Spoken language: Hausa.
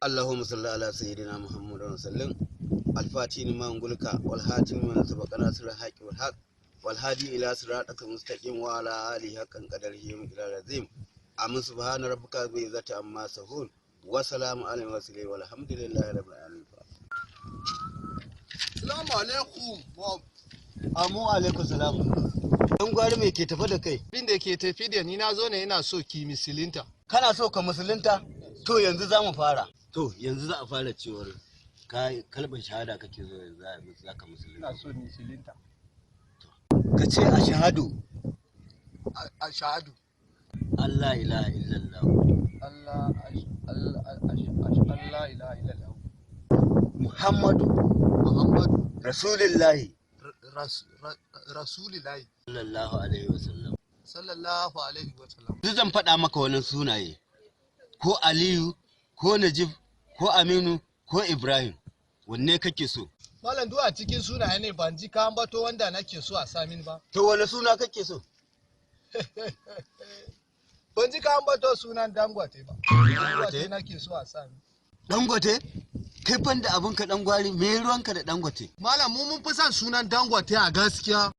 اللهم صل على سيدنا محمد وسلم. الفاتح لما أغلق والخاتم لما سبق، ناصر الحق بالحق، والهادي إلى صراطك المستقيم، وعلى آله حق قدره ومقداره العظيم. آمين. سبحان ربك رب العزة عما يصفون، وسلام على المرسلين، والحمد لله رب العالمين. Salamu alaikum, Bob. Amu alaikum salam. Dan gwari, mai ke tafe da kai? Abin da ke tafi da ni, na zo ne ina so ki musulunta. Kana so ka musulunta? To, yanzu za mu fara. To, yanzu za a fara cewar ka kalmar shahada kake zo yanzu za ka musulunta. Ina so musulunta. Ka ce ashhadu. Ashhadu. Allah ilaha illallah. Allah Allah Allah ilaha illallah. Muhammadu. Muhammadu. Rasulullahi. Rasulillahi. Sallallahu alaihi wasallam. Sallallahu alaihi wa sallam. Duk zan faɗa maka wani sunaye, ko Aliyu, ko Najib, ko Aminu, ko Ibrahim, wanne kake so? Malam, duk a cikin sunaye ne ban ji ka ambato wanda nake so a samin ba. To, wani suna kake so? Ban ji ka ambato sunan Dangote ba. Dangote nake so a sami. Dangote? Kai ban da abinka, dan gwari, me ruwanka da Dangote? Malam, mu mun fi son sunan Dangote a gaskiya.